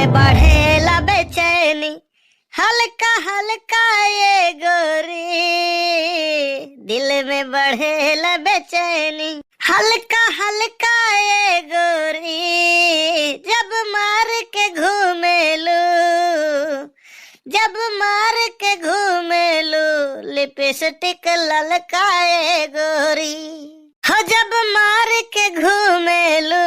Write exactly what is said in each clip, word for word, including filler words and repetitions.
बढ़ेला बेचैनी, हल्का हल्का ये गोरी, दिल में बढ़ेला बेचैनी, हल्का हल्का ये गोरी, जब मार के घूमेलू, जब मार के घूमेलू, लिपस्टिक ललका ये गोरी। हो जब मार के घूमेलू,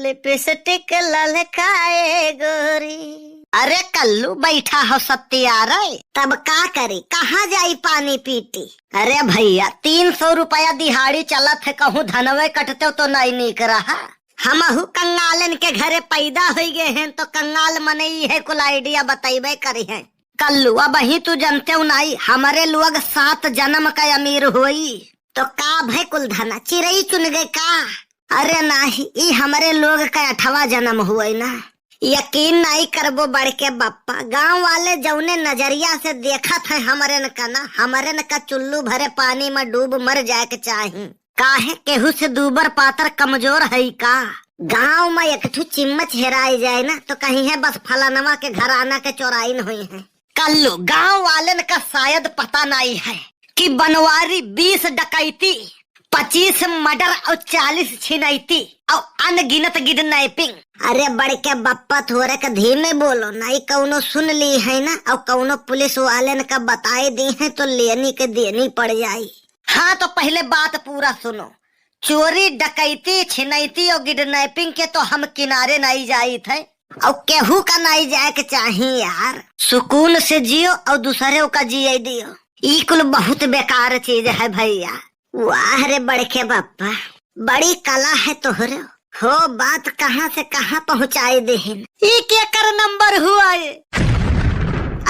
लिपस्टिक ललका ये गोरी। अरे कल्लू, बैठा हो सत्तियारे। तब का करी, कहाँ जाई पानी पीटी? अरे भइया, तीन सौ रुपया दिहाड़ी चलत है, कहूँ धनवे कटते तो नाई नीक रहा। हमहू कंगालन के घरे पैदा होई गए हैं, तो कंगाल मनई है कुल idea बतैबे करी हैं। कल्लू, अबहीं तू जनतेउ नाई, हमरे लोग सात जनम का अमीर होई। तो का भय कुल धना, चिरई चुन गए का? अरे नाही, ई हमरे लोग का अठवा जनम हुए ना। यकीन नाई करबो बड़के बप्पा, गाँव वाले जौने नजरिया से देखत हैं हमरेन का ना, हमरेन का चुल्लू भरे पानी में डूब मर जाए के चाही। काहे, केहू से दूबर पातर कमजोर है का? गाँव में एक ठो चिम्मच हेराई जाए ना, तो कहीं है बस फलानवा के घराना के चोराइन हुई है। कल्लू, गाँव वालन का शायद पता नाई है कि बनवारी बीस डकैती, पच्चीस murder और चालीस छिनैती और अनगिनत kidnapping। अरे बड़के बप्पा, थोरे के धीमे बोलो, नाई कौनो सुन ली है ना, और कौनो पुलिस वालन का बताए दी है तो लेनी के देनी पड़ जाई। हाँ, तो पहले बात पूरा सुनो। चोरी, डकैती, छिनैती और kidnapping के तो हम किनारे नाई जाइत है, और केहू का नाई जाए के चाही यार। सुकून से जियो और दूसरे का जिए दियो। ई कुल बहुत बेकार चीज है भइया। वाह रे बड़के बप्पा, बड़ी कला है तोहरे। हो, बात कहाँ से कहाँ पहुँचाए देहिन। ई केकर नंबर हुआ है?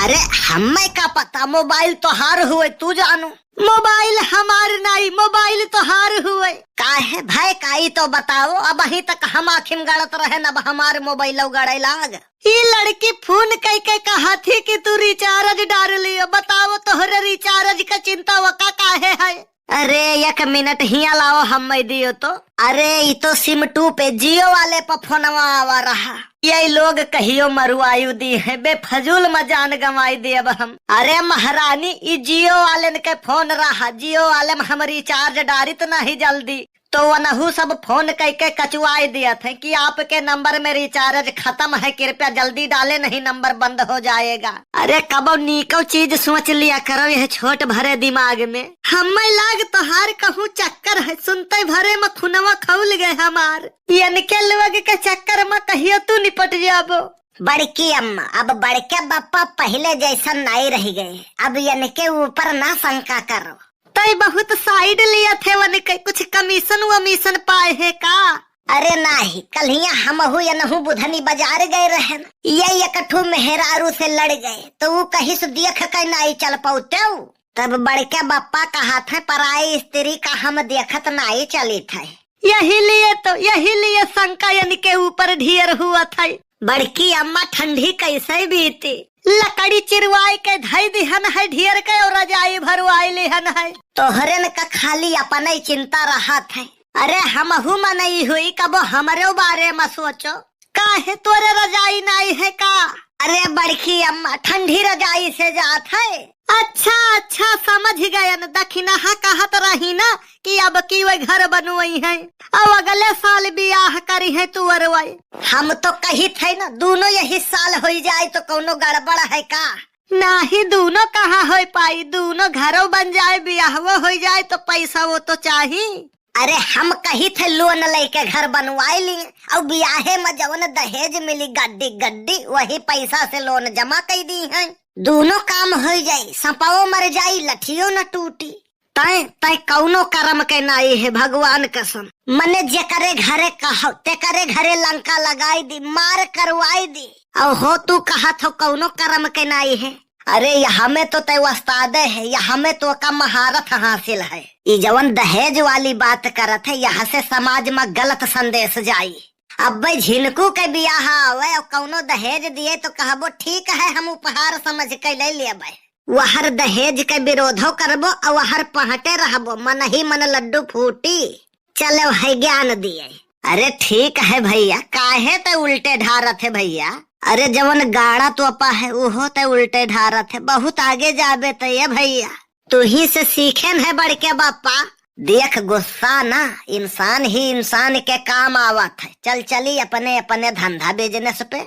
अरे हमें का पता, मोबाइल तोहार हुए, तू जानू। मोबाइल हमार नाई, मोबाइल तोहार हुए। काहे भय काई तो बताओ, अबहीं तक हम आँखिम गड़त रहेन, अब हमार मोबाइल गड़े लाग। ई लड़की फोन कई के कहा थी कि तू recharge डार लियो, बताओ तोहरे recharge का चिंता वका काहे है? अरे एक मिनट हियाँ लाओ, हम मैं दियो तो। अरे ई तो सिम टू पे जियो वाले पर फोनवा आवा रहा। ये लोग कहियो मरुआयु दी है, बेफजूल में जान गंवाई दे अब हम। अरे महारानी, ई जियो वालेन के फोन रहा, जियो वाले में हम recharge डारित नहीं जल्दी, तो वनहू सब फोन कई के कचुआई दियत है कि आपके नंबर में recharge खत्म है, कृपया जल्दी डाले, नहीं नंबर बंद हो जाएगा। अरे कबो नीको चीज सोच लिया करो, यह छोट भरे दिमाग में। हमें लाग तोहार कहूँ चक्कर है, सुनते भरे में खुनवा खौल गए हमार। इनके लोग के चक्कर में कहियो तू निपट जाबो। बड़की अम्मा, अब बड़के बप्पा पहले जैसन नाई रह गए, अब इनके ऊपर ना शंका करो। तई बहुत side लिया थे वनके, कुछ commission वमीशन पाए है का? अरे नाही, कल्हिया हमहू यनहू बुधनी बाजार गए रहन, ये एक ठू मेहरारू से लड़ गए, तो ऊ कहिस देख के नाई चल पौतेउ। तब बड़के बप्पा कहत है, पराई स्त्री का हम देखत नाई चलित है। यही लिए तो, यही लिए शंका यनके ऊपर ढेर हुआ था। बड़की अम्मा, ठंडी कैसे बीती? लकड़ी चिरवाई के धई दिहन है ढेर के और रजाई भरवाई लिहन है। तोहरेन का खाली अपने चिंता रहत है। अरे हमहू मनई हुई, कबो हमरे बारे में सोचो। काहे तोरे रजाई नाई है का? अरे बड़की अम्मा, ठंडी रजाई से जात है। अच्छा अच्छा, समझ गयन। दखिनहा कहत रही ना कि अब की वही घर बनवई है, अब अगले साल बियाह करी है तुअरवई। हम तो कहित है ना, दोनों यही साल होई जाए तो कौनो गड़बड़ है का? नाही, दोनों कहाँ होई पाई, दोनों घरो बन जाए, बियाहवो होई जाए तो पैसा वो तो चाही। अरे हम कहित है लोन लेके घर बनवाए ली, और बियाहे में जवन दहेज मिली गड्डी गड्डी, वही पैसा से लोन जमा कई दी है। दोनों काम होई जाई, सपाओ मर जाई, लठियो न टूटी। तय, तय कौनो करम के नाई है, भगवान कसम। मने जेकरे घरे कहो, तेकरे घरे लंका लगाई दी, मार करवाई दी। और हो तू कहत हो कौनो करम के नाई है। अरे, यह में तो तय उस्तादे है, यह में तो का महारत हासिल है। ई जवन दहेज वाली बात करत है, यह से समाज में गलत संदेश जाई। अब्बे झिनकू के बियाह आवे और कौनो दहेज दिए तो कहबो, "ठीक है, हम उपहार समझ के ले लेबे।" वहर दहेज के विरोधो करबो और वहर पहटे रहबो, मन ही मन लड्डू फूटी। चलो है ज्ञान दिए। अरे ठीक है भैया, काहे ते उल्टे ढारत है भैया? अरे जवन गाड़ा तोपा है, उहो ते उल्टे ढारत है। बहुत आगे जाबे ते ये भैया। तुही से सीखेन है बड़के बापा। देख गुस्सा ना, इंसान ही इंसान के काम आवत है। चल चली अपने, अपने धंधा business पे।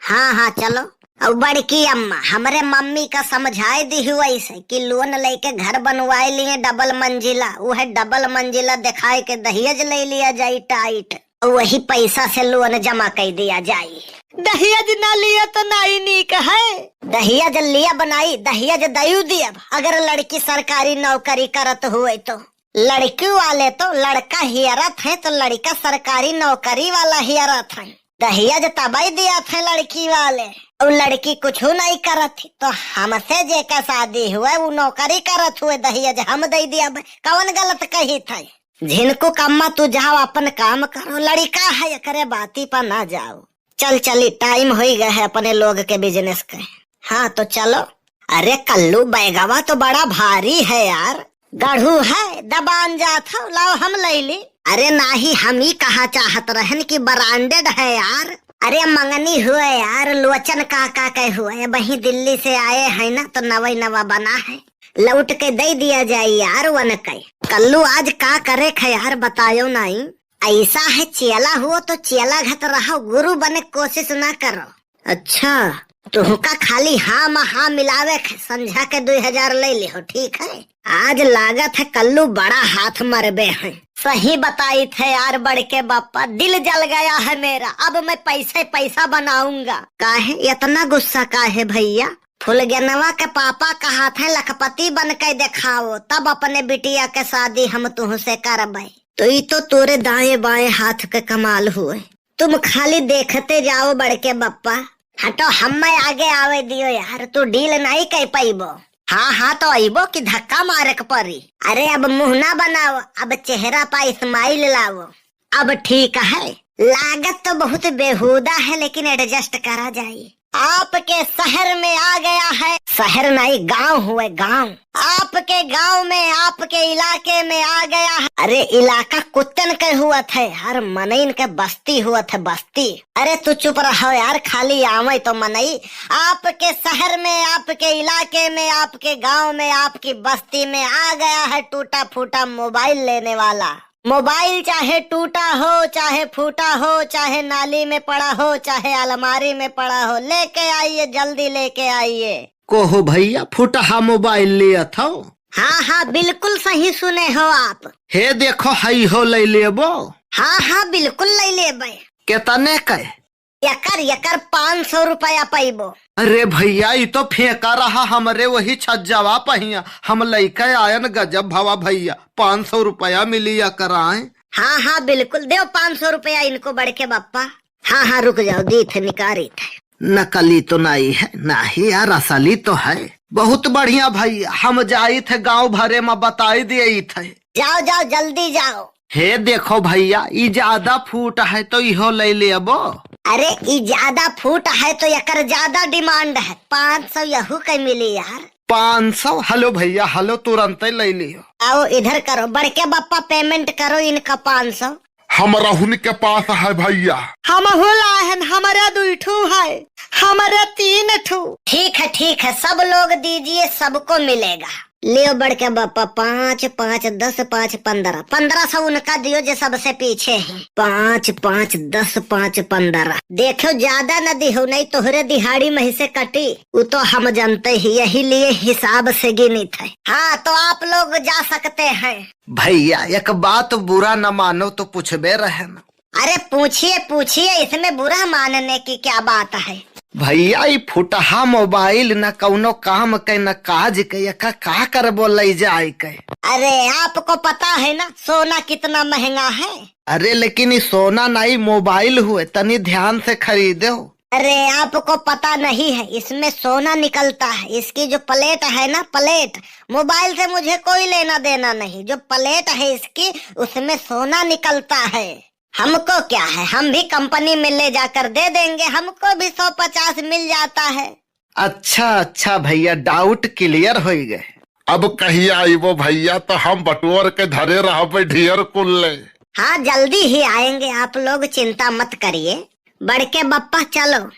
हाँ, हाँ, चलो। अब बड़की अम्मा, हमरे मम्मी का समझाए दिहु ऐसे कि loan लेके घर बनवाए लिए double मंजिला, उहे double मंजिला दिखाए के दहेज ले लिया जाई tight, और वही पैसा से loan जमा कर दिया जाई। दहेज ना लिए तो नाई नीक है। दहेज लिया बनाई, दहेज दयू दियब, अगर लड़की सरकारी नौकरी करत हुए तो। लड़की वाले तो लड़का हियरत है तो लड़का सरकारी नौकरी वाला हियरत है। दहेज तबई दिया थे लड़की वाले, और लड़की कुछ नहीं करत थी, तो हमसे जेका शादी हुए वो नौकरी करत हुए, दहेज हम दे दिया। अब कौन गलत कही थे? झिनकू कम्मा तू जाओ अपन काम करो, लड़का है एकरे बाती पर ना जाओ। चल चली, time होई गए है अपने लोग के business के। हाँ तो चलो। अरे कल्लू, बैगवा तो बड़ा भारी है यार। गढ़ू है, दबान जात हो, लाओ हम ले ली। अरे नाही, हम ही कहा चाहत रहन कि branded है यार। अरे मंगनी हुए यार, लोचन काका के हुए, वही दिल्ली से आए हैं ना, तो नवे नवा बना है, लौट के दे दिया जाए यार वन के। कल्लू, आज का करे खे यार, बतायो नाई। ऐसा है, चेला हुओ तो चेला घत रहो, गुरु बने कोशिश ना करो। अच्छा, तुहका खाली हाँ में हाँ मिलावे के, संझा के दुई हजार ले लिहो, ठीक है? आज लागत है कल्लू बड़ा हाथ मरबे हैं। सही बताई थे यार बड़के बापा, दिल जल गया है मेरा, अब मैं पैसे पैसा बनाऊंगा। काहे इतना गुस्सा काहे भैया? फुलगेनवा के पापा कहा थे लखपति बन के दिखाओ, तब अपने बिटिया के शादी हम तुहसे करबे। तो ई तो तोरे दाएं बाएं हाथ के कमाल हुए। तुम खाली देखते जाओ बड़के बप्पा। हटो, हम्मे आगे आवे दियो यार, तू deal नहीं कर पाइबो। हाँ, हाँ, तो अइबो कि धक्का मारे के पड़ी। अरे अब मुंह ना बनाओ, अब चेहरा पा smile लाओ। अब ठीक है, लागत तो बहुत बेहूदा है, लेकिन adjust करा जाए। आपके शहर में आ गया है। शहर नहीं, गांव हुए, गांव। आपके गांव में, आपके इलाके में आ गया है। अरे इलाका कुत्तन के हुआ थे, हर मनइन के बस्ती हुआ थे, बस्ती। अरे तू चुप रहो यार, खाली आवे तो मनई। आपके शहर में, आपके इलाके में, आपके गांव में, आपकी बस्ती में आ गया है टूटा फूटा मोबाइल लेने वाला। मोबाइल चाहे टूटा हो, चाहे फूटा हो, चाहे नाली में पड़ा हो, चाहे अलमारी में पड़ा हो, लेके आइए, जल्दी लेके आइए। को हो भैया, फुटहा मोबाइल लियत हो? हाँ, हाँ, बिल्कुल सही सुने हो आप। हे देखो, हई हो, ले लेबो? हाँ, हाँ, बिल्कुल ले लेबे। केतने के? एकर, एकर पाँच सौ रुपया पइबो। अरे भैया, ई तो फेंका रहा हमरे वही छज्जवा पहिया। हम लइके आयन गजब भवा भैया, पाँच सौ रुपया मिली एकर आए। हाँ, हाँ, बिल्कुल, देव पाँच सौ रुपया इनको बड़के बप्पा। हाँ, हाँ, रुक जाओ, दी थे, निकारी थे। नकली तो नहीं है, नहीं यार, असली तो है। बहुत बढ़िया भैया, हम जाई थे गाँव भरे में बताई दिए थे। जाओ, जाओ, जल्दी जाओ। हे देखो भैया, ई ज्यादा फूट है तो इहो ले लेबो। अरे, ई ज्यादा फूट है तो एकर ज्यादा demand है, पाँच सौ यहू के मिली यार। पाँच सौ? हेलो भैया, हेलो, तुरंते ले लियो। आओ इधर करो, बड़के बप्पा payment करो इनका पाँच सौ। हमरहुन के पास है भैया। हमहू लाहन, हमरे दुई ठू है, हमरे तीन ठू। ठीक है, ठीक है, सब लोग दीजिए, सबको मिलेगा। लियो बड़के बप्पा, पाँच, पाँच, दस, पाँच, पन्द्रह। पन्द्रह सौ उनका दियो जे सबसे पीछे है। पाँच, पाँच, दस, पाँच, पन्द्रह। देखो ज्यादा न दिहो, नहीं तोहरे दिहाड़ी में से कटी। उ तो हम जानते ही, यही लिए हिसाब से गिनित है। हाँ, तो आप लोग जा सकते हैं। भैया, एक बात बुरा न मानो तो पूछबे रहे न। अरे पूछिए, पूछिए, इसमें बुरा मानने की क्या बात है? भैया, ई फुटहा मोबाइल न कौनो काम के, न काज के, एका का करबो ले जाए के? अरे, आपको पता है ना, सोना कितना महंगा है? अरे, लेकिन ई सोना नहीं, मोबाइल हुए, तनी ध्यान से खरीदो। अरे, आपको पता नहीं है, इसमें सोना निकलता है। इसकी जो plate है ना, plate, मोबाइल से मुझे कोई लेना देना नहीं। जो plate है इसकी, उसमें सोना निकलता है। हमको क्या है, हम भी कंपनी में ले जाकर दे देंगे, हमको भी सौ पचास मिल जाता है। अच्छा, अच्छा भैया, doubt clear होई गए। अब कहिया आइबो भैया, तो हम बटोर के धरे रहबे ढेर कुल्ले। हाँ, जल्दी ही आएंगे, आप लोग चिंता मत करिए। बड़के बप्पा, चलो।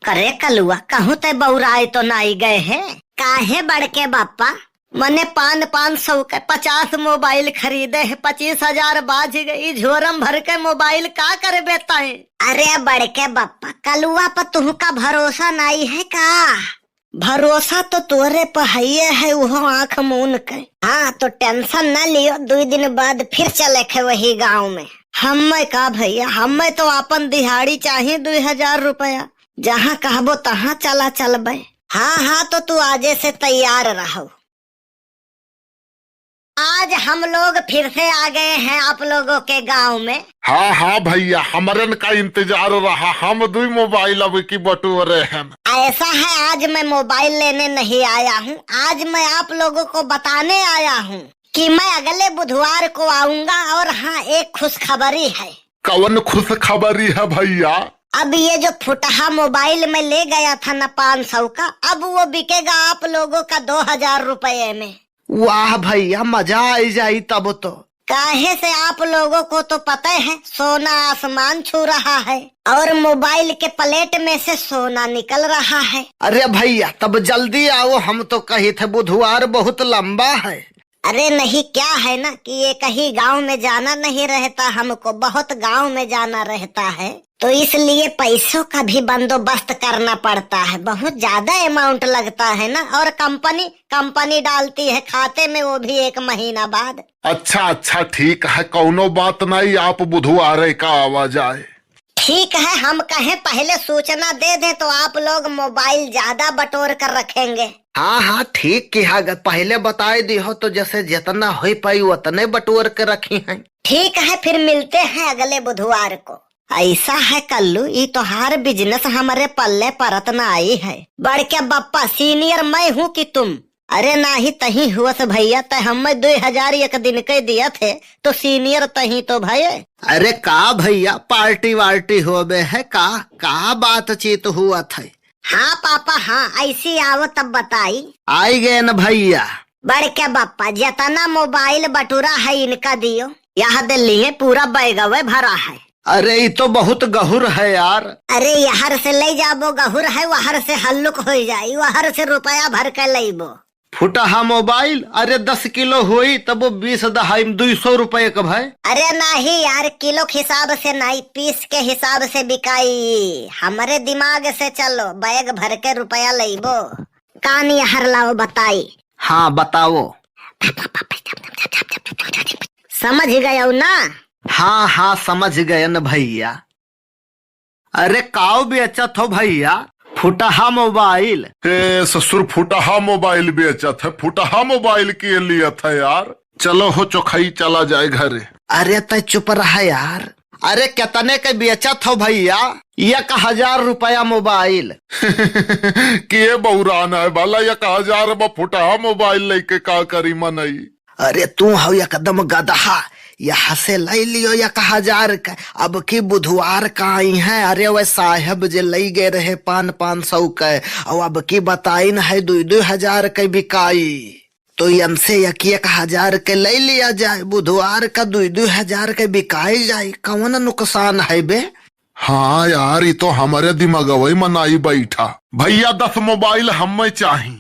करे कलुआ, कहूँ तै बौराए तो नाई गए है? काहे बड़के बापा? मने पान, पाँच सौ के पचास मोबाइल खरीदे है, पच्चीस हजार बाज गई, झोरम भर के मोबाइल का करबे तैं? अरे बड़के बापा, कलुआ पर तुहका भरोसा नाई है का? भरोसा तो तोरे पर हइये है, उहो आँख मून के। हाँ, तो tension न लियो, दुई दिन बाद फिर चले के वही गाँव में। हम्मे का भैया, हम्मे तो आपन दिहाड़ी चाही दुई हजार रुपया, जहाँ कहबो तहाँ चला चलबे। हाँ, हाँ, तो तू आजे से तैयार रहो। आज हम लोग फिर से आ गए हैं आप लोगों के गांव में। हाँ, हाँ भैया, हमरन का इंतजार रहा, हम दुई मोबाइल अब की बटोरे हैं। ऐसा है, आज मैं मोबाइल लेने नहीं आया हूँ, आज मैं आप लोगों को बताने आया हूँ कि मैं अगले बुधवार को आऊंगा। और हाँ, एक खुशखबरी है। कवन खुशखबरी है भैया? अब ये जो फुटहा मोबाइल मैं ले गया था ना पाँच सौ का, अब वो बिकेगा आप लोगों का दो हजार रुपये में। वाह भैया, मजा आई जाई तब तो। काहे से आप लोगों को तो पता है, सोना आसमान छू रहा है और मोबाइल के प्लेट में से सोना निकल रहा है। अरे भैया, तब जल्दी आओ, हम तो कही थे बुधवार बहुत लंबा है। अरे नहीं, क्या है ना कि ये कहीं गांव में जाना नहीं रहता, हमको बहुत गांव में जाना रहता है, तो इसलिए पैसों का भी बंदोबस्त करना पड़ता है। बहुत ज्यादा amount लगता है ना, और कंपनी, कंपनी डालती है खाते में, वो भी एक महीना बाद। अच्छा, अच्छा, ठीक है, कौनो बात नहीं, आप बुधवार का आवा जाए। ठीक है, हम कहें पहले सूचना दे दें तो आप लोग मोबाइल ज्यादा बटोर कर रखेंगे। हाँ, हाँ, ठीक किहा ग, पहले बताए दिहो तो जैसे जितना होई पाई उतने बटोर के रखी हैं। ठीक है, फिर मिलते हैं अगले बुधवार को। ऐसा है कल्लू, ई तोहार business हमरे पल्ले परत ना आई है। बड़के बप्पा, senior मैं हूँ कि तुम? अरे नाही, तहीं हुअस भैया, तै हम्मे दुई हजार एक दिन के दिया थे, तो senior तहीं तो भये। अरे का भैया, party वार्टी होबे है का? का बातचीत हुआ थे? हाँ पापा, हाँ, ऐसी आओ तब बताई। आई गए न भैया। बड़के बप्पा, जितना मोबाइल बटुरा है इनका दियो। यह दिल्ली में पूरा बैगवे भरा है। अरे, ई तो बहुत गहुर है यार। अरे, यहर से लई जाबो गहुर है, वहर से हल्लुक होई जाई, वहर से रुपया भर के लईबो। फुटहा मोबाइल, अरे, दस किलो होई, तब वो बीस दहाई में दुई सौ रुपये का भाई। अरे नाही यार, किलो के हिसाब से नाही, piece के हिसाब से बिकाई। हमरे दिमाग से चलो, बैग भर के रुपया लईबो। कान यहर लाओ बताई। हाँ, बताओ। समझ गयो ना? हाँ, हाँ, समझ गयन भैया। अरे, काव बेचत हो भैया? फुटहा मोबाइल। ए ससुर, फुटहा मोबाइल बेचत है, फुटहा मोबाइल के लियत है यार। चलो हो चोखई, चला जाए घरे। अरे, तै चुप रहा यार। अरे, कितने के बेचत हो भैया? एक हजार रुपया मोबाइल। के बौरान है भला, एक हजार में फुटहा मोबाइल लेके का करी मनई? अरे, तू हौ एकदम गदहा। यहाँ से लई लियो एक हजार के, अब की बुधवार का आई है। अरे, वह साहेब जे लई गए रहे पान, पाँच सौ के, और अब की बताइन है दुई दुई हजार के बिकाई। तो इनसे एक एक हजार के लई लिया जाए, बुधवार का दुई दुई हजार के बिकाई जाए, कौन नुकसान है बे? हाँ यार, ई तो हमरे दिमगवई मनाई बैठा। भैया, दस मोबाइल हमें चाही।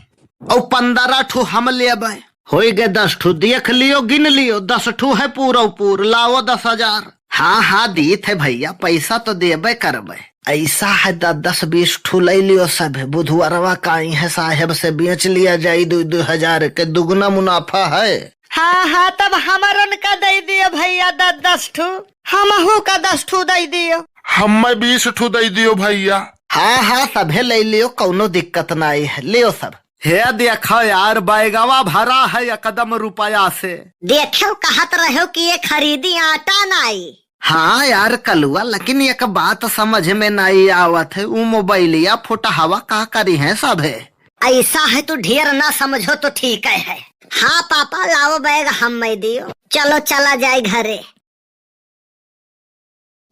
और पन्द्रह ठू हम लेबे। होई गए दस ठू, देख लियो, गिन लियो, दस ठू है पूरा पूर, लाओ दस हजार। हाँ, हाँ, दीत है भैया, पैसा तो देबे करबे। ऐसा है द-, दस बीस ठू लई लियो सब, बुधवारवा का आई है साहेब से बेच लिया जाई, दू, दू हजार के दुगुना मुनाफा है। हाँ, हाँ, तब हमरन का दई दियो भैया, दस, दस ठू, हमहू का दस ठू दई दियो। हमें बीस ठू दई दियो भैया। हाँ, हाँ, सभे लई लियो, कौनो दिक्कत नाई है, लियो सब। हे देखो यार, बैगवा भरा है एकदम रुपया से। देखो, कहत रहो कि ये खरीदी आटा नाई। हाँ यार कलुआ, लेकिन एक बात समझ में नाई आवत है, ऊ मोबाइलिया फुटहवा का करी है सभे। ऐसा है, तू ढेर ना समझो तो ठीक है। हाँ पापा, लाओ बैग हमें दियो, चलो चला जाए घरे।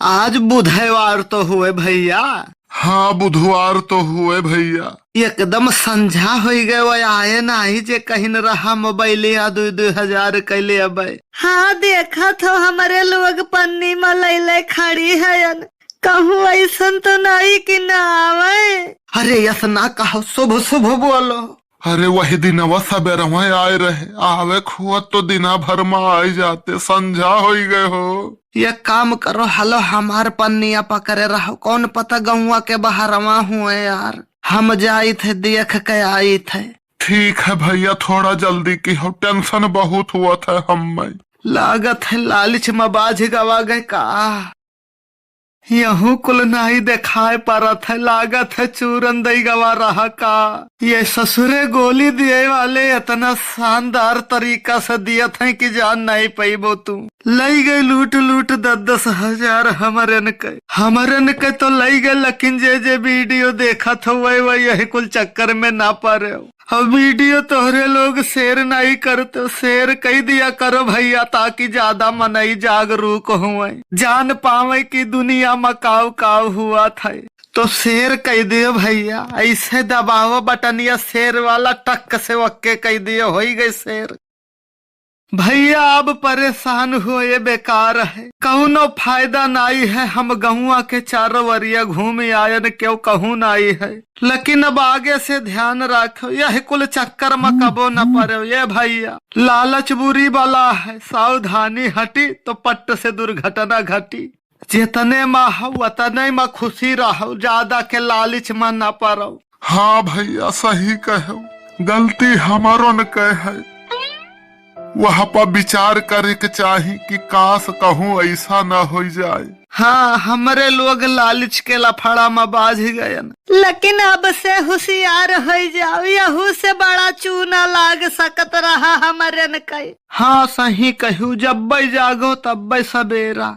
आज बुधवार तो हुए भैया। हाँ, बुधवार तो हुए भैया। एकदम संझा होई गए, वो आए नाही जे कहिन रहा मोबाइलिया दुई दुई हजार कैले अबे। हाँ, देखत हो हमरे लोग पन्नी में लैले खड़ी हयन, कहूँ ऐसन तो नहीं कि ना आवे। अरे यस ना कहो, शुभ शुभ बोलो। अरे वही दिनवा सबेरवा आए रहे, आवे खुआ तो दिना भर मा आए जाते, संझा होई गए हो। ये काम करो, हलो हमार पन्निया पकड़े रहो, कौन पता गौवा के बहरवा हुए यार। हम जाइत है, देख के आइत है। ठीक है भैया, थोड़ा जल्दी की हो, टेंशन बहुत हुआ था हम में। लागत है लालच में बाझ गवा गए का। यहू कुल नाई देखाए परत है, लागत है चूरन दई गवा रहा का। ये ससुरे गोली दिए वाले इतना शानदार तरीका से दियत हैं कि जान नहीं पैबो तू। लई गए लूट लूट दस दस हजार हमरन के, हमरन के तो लई गए, लेकिन जे जे वीडियो देखत हो वही वही यही कुल चक्कर में ना पड़े हो। अब वीडियो तोहरे लोग शेयर नहीं करते, शेयर कई दिया करो भैया, ताकि ज्यादा मनई जागरूक हुए, जान पावे कि दुनिया में काव काव हुआ था। तो शेयर कई दियो भैया, ऐसे दबाओ बटनिया शेयर वाला, टक से ओके कई दियो, होई गई शेयर। भैया अब परेशान हुए बेकार है, कौनो फायदा नाई है। हम गहुआ के चारों वरिया घूम आयन, क्यों कहूँ नाई है, लेकिन अब आगे से ध्यान रखो, यह कुल चक्कर में कबो न पड़ो। ये भैया लालच बुरी बला है, सावधानी हटी तो पट्ट से दुर्घटना घटी। जितने मा हो उतने मा खुशी रहो, ज्यादा के लालच मा न पड़ो। हाँ भैया, सही कहो, गलती हमरो न कहे है। वह पर विचार करे के चाही कि काश कहूँ ऐसा न हो जाए। हाँ, हमरे लोग लालच के लफड़ा मा बाझ गयन। लेकिन अब से होशियार हो जाओ, यहू से बड़ा चूना लाग सकत रहा हमरे न कई। हाँ, सही कहू, जब्बे जागो तब्बे सबेरा।